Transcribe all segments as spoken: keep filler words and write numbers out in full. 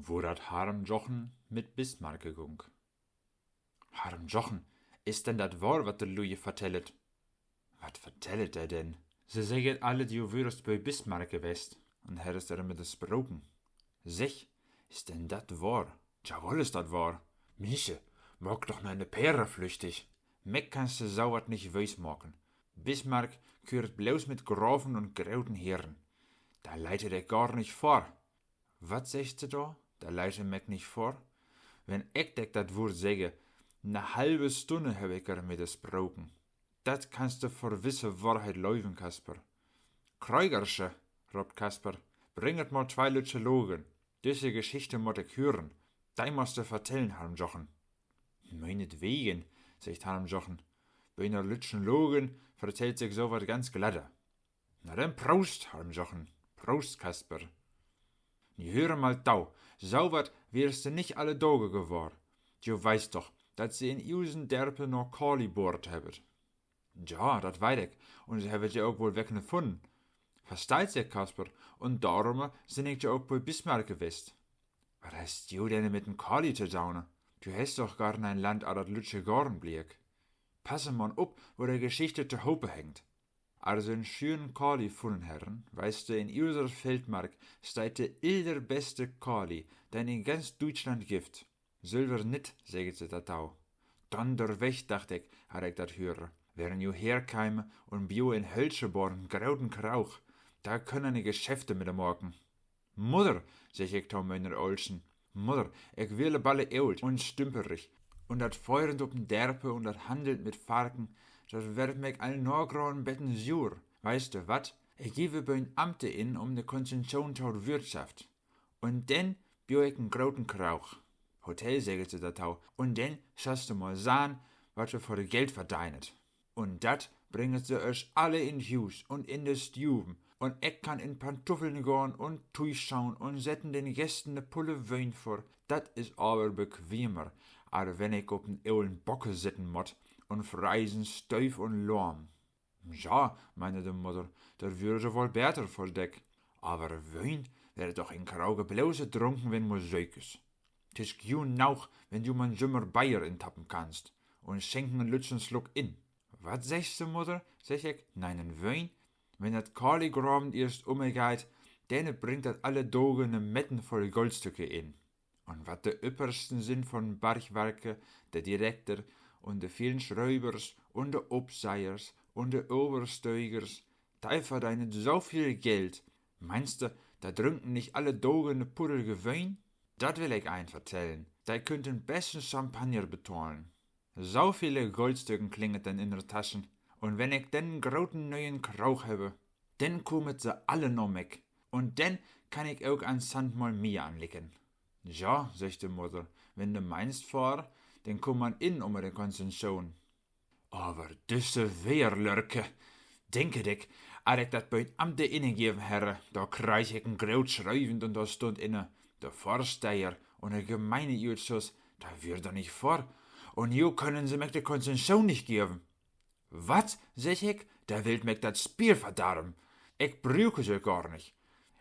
Wo dat Harm Jochen mit Bismarcke gung. Harm Jochen, is denn dat wohr, wat de Lüe vertellet? Wat vertellet de denn? Se segget alle, du wörest bi Bismarcke west un herrest er mit spraken. Segg, is denn dat wohr? Jawoll is dat wohr. Minsche, maak doch man de Pere flüchtig. Mek kannst du so wat nich wies maken. Bismarck küert bloos mit Graven un groten Heren. Da leit he dek gor nich vör. Wat seggst du do? Da leit he mek nich vör? Wenn ik dek dat Woort segge, ne halve Stunne hebb ik er mit spraken. Dat kannst du vör wisse Wohrheit löven, Kasper. Krögersche, roopt Kasper, bringet mal twee lütsche Logen. Düsse Geschichte mott ik hören. Dei must du vertellen, Harm Jochen. Meinetwegen, seggt Harm Jochen, bi ner lütschen Logen vertellt sik so wat ganz gladder. Na denn Proost, Harm Jochen, Proost, Kasper. Nu höre mal tau, so wat wierst du nich alle Dage gewohr. Du weist doch, dat se in usen Derpe na Kali boort hebbet. Ja, dat weit ik, un se hebbet ja ok woll weke funnen. Versteiht sik, Kasper, un dorümme sin ik ja ok bi Bismarcke west. Wat hest du denn mit den Kali to daune? Du hest doch gar nein Land, a dat lütsche Gorenbliek. Passe man op, wo de Geschichte tohope hängt. As se en schönen Kali funnen herren, weist du, in user Feldmark steiht de allerbeste Kali, den in ganz Düütschland gifft. Sülver nit, segget se datau. Donnerwedder, dacht ik, as ik dat höre, wer nu herkeime un bue in Hölscheborn en groten Kraug, da könn he Geschäfte mit maken. Mudder, segg ik to miener Oolschen, Mudder, ik werde balle oolt un stümperig, un dat Föhren op en Derpe un dat Hanneln mit Farken, dat werd mik al nagraad en beten suur. Weist du wat? Ik geve bi en Amte in um de Konzession to de Wirtschaft. Un denn bue ik en groten Kraug. Hotel segget se datau. Un denn schast du mal sahn, wat wi för de Geld verdeinet. Un dat bringet se ösch alle in Huus un in de Stuven, un ik kann in Pantuffeln gahn un Tuigschauen un setten den Gästen ne Pulle Wien vör. Dat is aver bequemer, as wenn ik op en olen Bocke sitten mott un friesen Stief un Lahm. Ja, meende de Mudder, dat wöre woll beter vör dek. Aver Wien werd doch in Krauge bloß drunken, wenn Musik is. 't is gau naug, wenn du man jümmer Beier intappen kannst, un schenken en lütschen Sluck in. Wat seggst du, Mudder, segg ik, nein, en Wien? Wenn dat Kaligraven eerst ummegeiht, denn bringt dat alle Dage ne Metten voll Goldstücke in. Un wat de Üppersten sin von Bargwarke, de Direkter un de vielen Schröbers un de Opseiers un de Overstögers, dei verdeinet so veel Geld. Meinst du, dei drünken nich alle Dage ne Puddel Wien? Dat will ik ein vertellen. Dei künnt den besten Champagner betahlen. So vele Goldstücken klinget denn in de Taschen. Un wenn ik denn en groten neuen Kraug hebbe, denn kumet se alle na mik. Un denn kann ik ok an Sankt mal Mia anlicken. Ja, seggt de Mudder, wenn du meinst, Vader, denn kumm man in um de Konzession. Aver düsse Weerlörke, denke dek, as ik dat bi'n Amte innegeven herre, dor kreig ik en groot Schrieven un dor stund inne: De Vorsteher un de Gemeineutschuss, dat wier dor nich vör, un nu können se mik de Konzession nich geven. Wat, segg ik, de willt mik dat Spiel verdarven. Ik bruke se gor nich.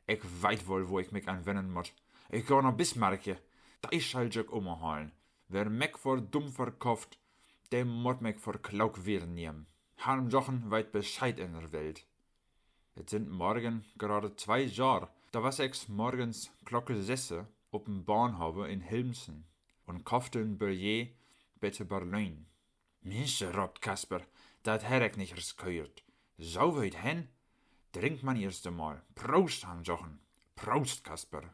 Ik weit woll, wo ik mik an wennen mott. Ik gah na Bismarcke. De schall sik umhalen. Wer mik vör dumm verkofft, de mott mik vör klauk wedernehmen. Harm Jochen weit Bescheid in de Welt. Et sind morgen grade twee Johr, da was ek's morgens Klocke sesse op en Bahnhove in Hilmsen un koffte en Billjee bet de Berlin. Minsche, roopt Kasper, dat herr ik nich eers höört. So wiet hen? Drink man eerst emal. Proost, Harm Jochen. Proost, Kasper.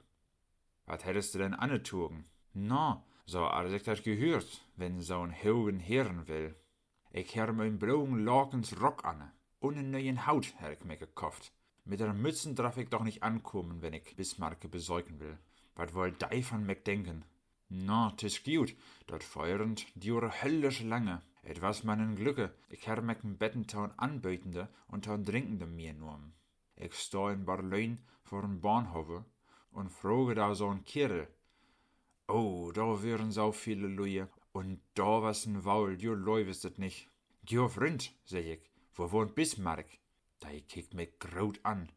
Wat herrst du denn anetogen? Na, so as ik dat gehöört, wenn so'n hogen Herren will. Ik herr mien bloen lakens Rock anne un en neuen Hoot herr ik mik kofft. Mit de Mützen draff ik doch nich ankomen, wenn ik Bismarcke besöken will. Wat woll dei von mik denken? Na, 't is gut, dat Feiern düre höllisch lange. Et was man en Glücke, ik herr mik en beten to'n Anbetende un to'n Drinkende mitnohmen. Ik stah in Berlin vör en Bahnhove un froge dor so'n Kierel. Oh, dor wieren so vele Lüe, un dor was en Waul, du glöövst et nich. Gode Fründ, segg ik, wo wahnt Bismarck? De kickt mik groot an.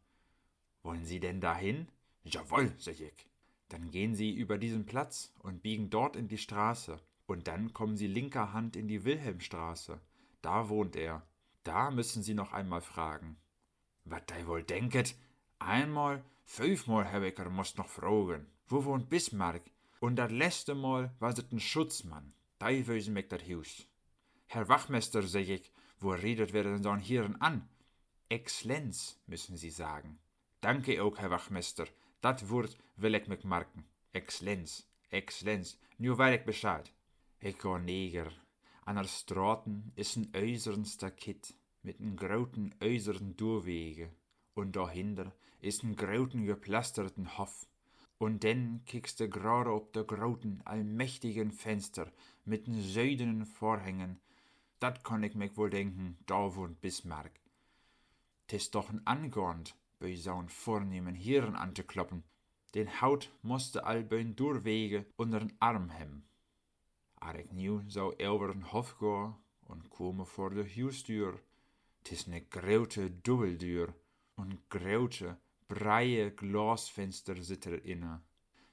Wollen Sie denn dahin? Jawoll, segg ik. Dann gehen Sie über diesen Platz und biegen dort in die Straße. Und dann kommen Sie linker Hand in die Wilhelmstraße. Da wohnt er. Da müssen Sie noch einmal fragen. Wat de woll denket? Eenmal, fiefmal hebb ik er musst noch fragen, wo wohnt Bismarck? Un dat letzte Mal was et en Schutzmann, de wies mik dat Huus. Herr Wachmester, segg ik, wo redet wer denn so'n Hieren an? Exlenz, müssen Sie sagen. Danke ok, Herr Wachmester, dat Wurt will ik mik marken. Exlenz, Exlenz, nu weit ik Bescheid. Ik gah neger. An der Straten is en ösern Stakitt mit en groten ösern Durwege, un dahinder is en groten geplasterten Hoff, un denn kickst de grade op de groten allmächtigen Fenster mit en södenen Vorhängen, dat kann ik mik woll denken, dor wohnt Bismarck. 't is doch en Angahnt, bi so'n vornehmen Hieren antekloppen. Den Hoot musst de all bi'n Durwege ünner'n Arm hebben. Ar ik nu so över den Hoff gah un kome vor de Huusdüür, 't is ne grote Dubbeldüür un grote, breie Glasfenster sitt er inne.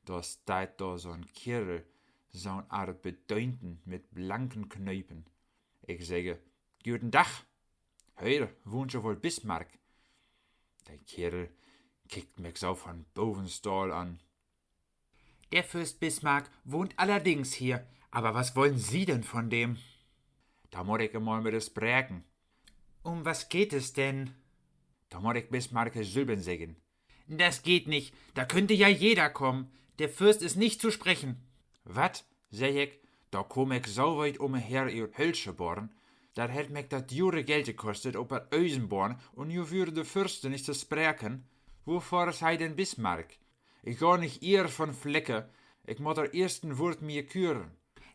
Dor steiht dor so'n Kierel, so'n Art Bedeenten mit blanken Knöpen. Ik segge: Guten Dag! Hier wohnt jo woll Bismarck? De Kierel kickt mik so von boven stahl an. Der Fürst Bismarck wohnt allerdings hier, aber was wollen Sie denn von dem? Da mutt ik emal mit de spreken. Um was geht es denn? Da mutt ik Bismarck sülben seggen. Das geht nicht, da könnte ja jeder kommen. Der Fürst ist nicht zu sprechen. Wat? Segg ik, dor kom ik so wiet um her ut Hölscheborn. Dat hett mik dat dure Geld kostet op dat Ösenborn, un nu wöre de Fürste nich to spreken. Wovor is he denn Bismarck? Ik gah nich ehr von Flecke, ik mutt dor eerst en Wurt mit ehr küren.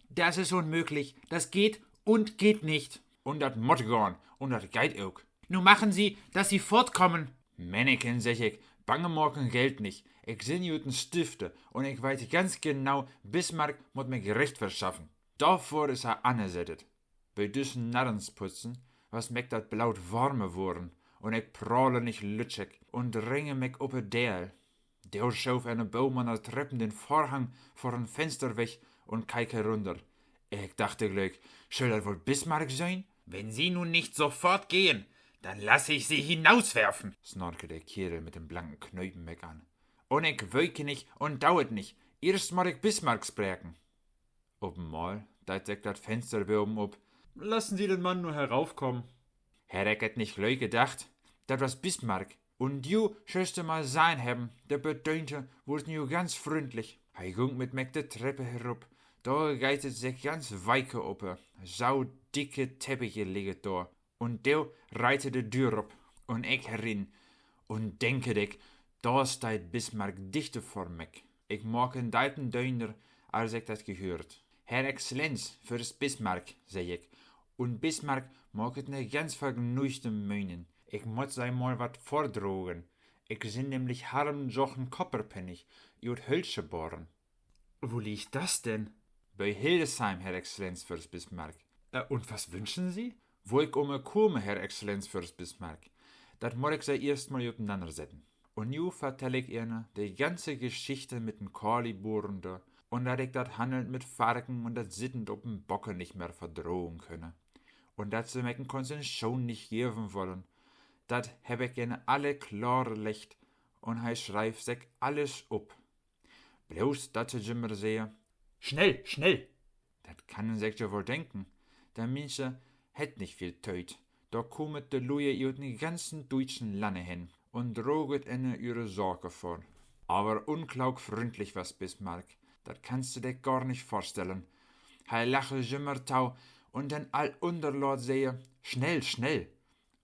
Das ist unmöglich, das geht und geht nicht. Un dat mutt gahn, un dat geiht ok. Nun machen Sie, dass Sie fortkommen. Männiken, segg ik, bange maken gellt nich. Ik sin jo en Stifte un ik weit ganz genau, Bismarck mutt mik Recht verschaffen. Dorvor is he annesettet. Bi düssen Narrensputzen was mik dat Bloot warme worren, un ik prahle nich lüttschek un dränge mik op de Deel. Do schoof ene Boom an de Treppen den Vorhang vör en Fenster weg un keik herunder. Ik dachte gliek, schall dat woll Bismarck sien? Wenn Sie nun nicht sofort gehen, dann lasse ich Sie hinauswerfen, snorke de Kierel mit den blanken Knöpen mik an. Un ik wöke nich un do et nich. Eerst mutt ik Bismarck spreken. Op en Mal deit sik dat Fenster boven op. Lassen Sie den Mann nur heraufkommen. Herr, ik hett nich gliek dacht, dat was Bismarck. Un du schöllst mal sehn hebben, de Bedeente wurd nu ganz fründlich. He gung mit mik de Treppe herup. Do geiht et sik ganz weike ope. So dicke Teppiche ligget dor. Un do reit he de Dür op un ik herin. Un denke dik, dor steiht Bismarck dichte vor mik. Ik maak en deipen Döner, as ik dat gehöört. Herr Exzellenz, Fürst Bismarck, sä ik. Un Bismarck maak et ne ganz vergnügte Mienen. Ik mutt Se mal wat vordrogen. Ik sin nämlich Harm Jochen Kopperpennig ut Hölscheborn. Wo liegt das denn? Bi Hildesheim, Herr Exzellenz, Fürst Bismarck. Äh, und was wünschen Sie? Wo ik ume kome, Herr Exzellenz, Fürst Bismarck, dat mutt ik Se eerst mal utenanner setten. Un nu vertell ik Ihne de ganze Geschichte mit den Kaliburen dor, un dat ik dat Hanneln mit Farken un dat Sitten op den Bocke nich mehr verdrogen könne. Un dat Se mik en Konzession nich geven wollen, dat hebb ik Ihne alle klarleggt, un he schreif sik alles op. Bloß dat he jümmer sä: Schnell, schnell! Dat kann een sik jo woll denken, de Minsche hett nich veel Tiet. Dor komet de Lüe ut den ganzen düütschen Lanne hen un droget Ihne Ehre Sake vör. Aver unklauk fründlich was Bismarck, dat kannst du dik gor nich vörstellen. He lache jümmer to un denn all unnerlaat sä he: Schnell, schnell!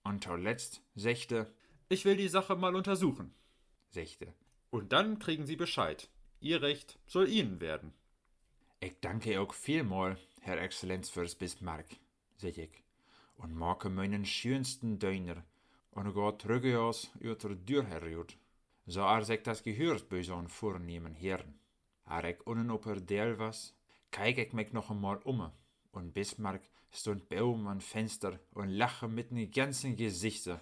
Un toletzt seggt he: Ich will die Sache mal untersuchen, seggt he. Und dann kriegen Sie Bescheid. Ihr Recht soll Ihnen werden. Ik danke ok vielmal, Herr Exzellenz Fürst Bismarck, sä ik, un make mienen schöönsten Döner un gah trüggeos ut de Dür herut, so as sik dat gehöört bi so'n vornehmen Herrn. As ik unnen op de Deel was, keik ik mik noch emal umme, un Bismarck stund boven an Fenster un lache mit den ganzen Gesichte.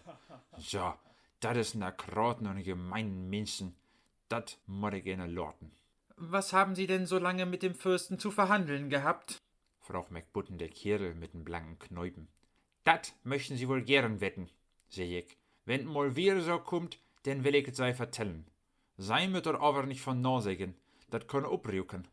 Jo, dat is en akkraten un gemeinen Minschen, dat mutt ik Ihne laten. Was haben Sie denn so lange mit dem Fürsten zu verhandeln gehabt?, fraagt mik buten de Kierl mit den blanken Knöpen. Dat möchten Se woll geern weten, segg ik. Wenn 't mal wier so kummt, denn will ik et Se vertellen. Se mööt dor aver nich von naseggen, dat kann uprüken.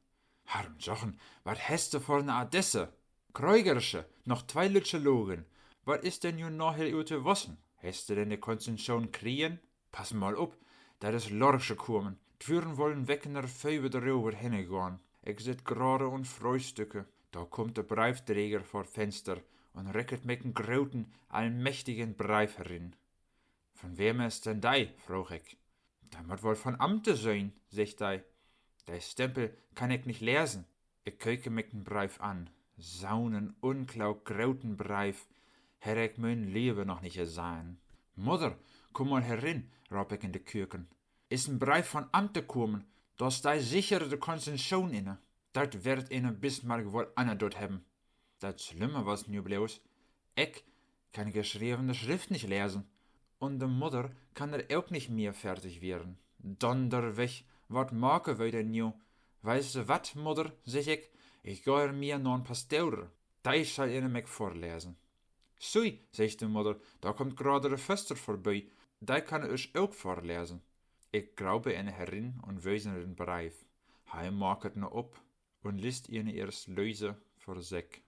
Harm Jochen, wat hest du för 'ne Adresse? Krögersche, noch twee lüttje Logen. Wat is denn nu naher ut de Wossen? Hest du denn de Konzession kriegen? Pass mal op, dat is Lorgsche kumen. Twüren woll en Wecken er Föber dröver henne gahn. Ik sitt grade un fröhstücke, dor kummt de Breifdräger vör 't Fenster un recket mik en groten, allmächtigen Breif herin. Von wem is denn de?, fraag ik. De mutt woll von Amte sien, seggt de. De Stempel kann ik nich lesen. Ik keke mik den Breif an. So'n unklauk groten Breif herr ik mien Leven noch nich sehn. Mudder, kumm mal herin, roop ik in de Köken. Is en Breif von Amte kumen, dor steiht sicher de Konzession inne. Dat werd ene Bismarck woll anner doot hebben. Dat Slimme was nu bloß, ik kann geschrevene Schrift nich lesen. Un de Mudder kann er ok nich mehr fertig weren. Donnerwedder, wat make wi denn nu? Weist du wat, Mudder, segg ik, ik gah er mehr na 'n Pastor. De schall ene mik vörlesen. Sui, seggt de Mudder, dor kummt grade de Föster vörbi. De kann us ok vörlesen. Ik graube ene herin un wies ene den Breif. He maket ne op un list ene eerst löse vör sik.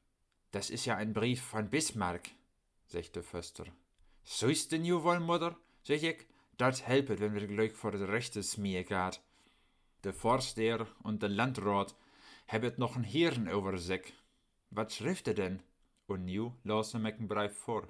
Dat is ja en Breif von Bismarck, seggt de Föster. Suist du nu woll, Mudder, segg ik, dat helpet, wenn wi glöök vör de rechte Smier gaht. De Vörsteher un de Landraat hebbet noch en Heeren över sik. Wat schrifft he denn? Un nu laas he mik en Breif vör.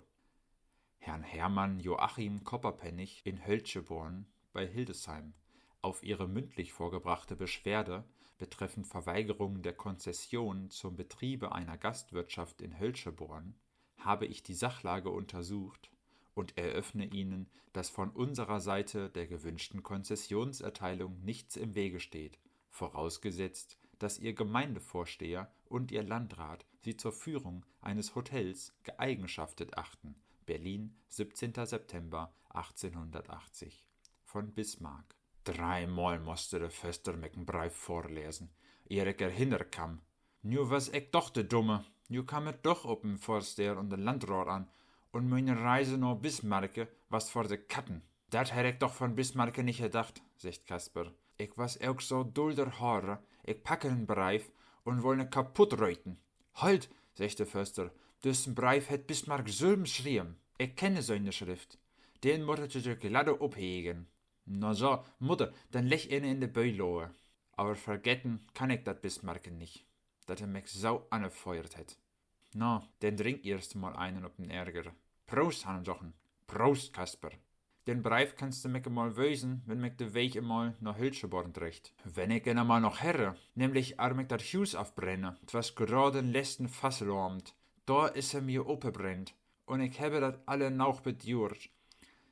Herrn Hermann Joachim Kopperpennig in Höltjeborn bei Hildesheim. Auf Ihre mündlich vorgebrachte Beschwerde betreffend Verweigerung der Konzession zum Betriebe einer Gastwirtschaft in Höltjeborn habe ich die Sachlage untersucht und eröffne Ihnen, dass von unserer Seite der gewünschten Konzessionserteilung nichts im Wege steht, vorausgesetzt, dass Ihr Gemeindevorsteher und Ihr Landrat Sie zur Führung eines Hotels geeigenschaftet achten. Berlin, siebzehnter September achtzehnhundertachtzig. Von Bismarck. Dreemal musst de Föster mik en Breif vörlesen, ehr ik er hinner kamm. Nu was ik doch de Dumme. Nu kamm et doch op en Vörsteher un de Landraat an, un miene Reise na Bismarcke was vör de Katten. Dat herr ik doch von Bismarcke nich gedacht, seggt Kasper. Ik was ok so dull der Hare, ik packe den Breif un woll ne kaputt röten. Halt, seggt de Föster, düssen Breif hett Bismarck sülven schrieven. Ik kenne siene Schrift. Den mutt he sik gladde ophegen. Na so, Mudder, denn legg ene in de Bilaag. Aver vergeten kann ik dat Bismarcke nich, dat he mik so annefeuert hett. Na, denn drink eerst mal einen op den Ärger. Proost, Harm Jochen. Proost, Kasper. Den Breif kannst du mik emal wiesen, wenn mik de Weg emal na Höltjeborn driggt. Wenn ik en emal noch herre, nämlich ar mik dat Huus afbrenne, 't was grad den letzten Fasselovend, dor is he mi opebrennt, un ik hebbe dat alle naug beduert.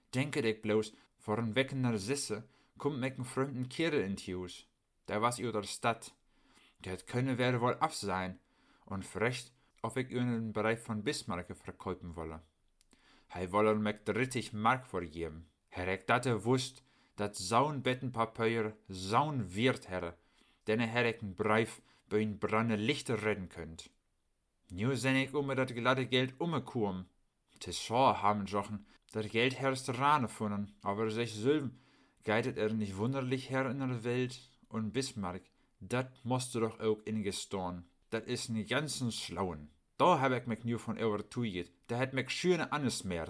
Denket ik bloß, vör en Wecken er sisse kummt mik en frömden Kierl in 't Huus. De was ut der Stadt. Dat könne wer woll af sein, un freggt, of ik ühne en Breif von Bismarcke verköpen wolle. He wolle mik drittig Mark vör geven. Herr ik dat wusst, dat so'n beten Papier so'n Wiert herr, denn herr ik en Breif bi en Branne lichter redden könnt. Nu sen ik ümme dat gladde Geld umekumen. 't is schaad, Harm Jochen, dat Geld herrst rane funnen, aver segg sülven, geiht et er nich wunnerlich her in der Welt? Un Bismarck, dat musst du doch ok ingestahn, dat is en ganzen Slauen. Dor hebb ik mik nu von övertuiget, de hett mik schüne annesmeert.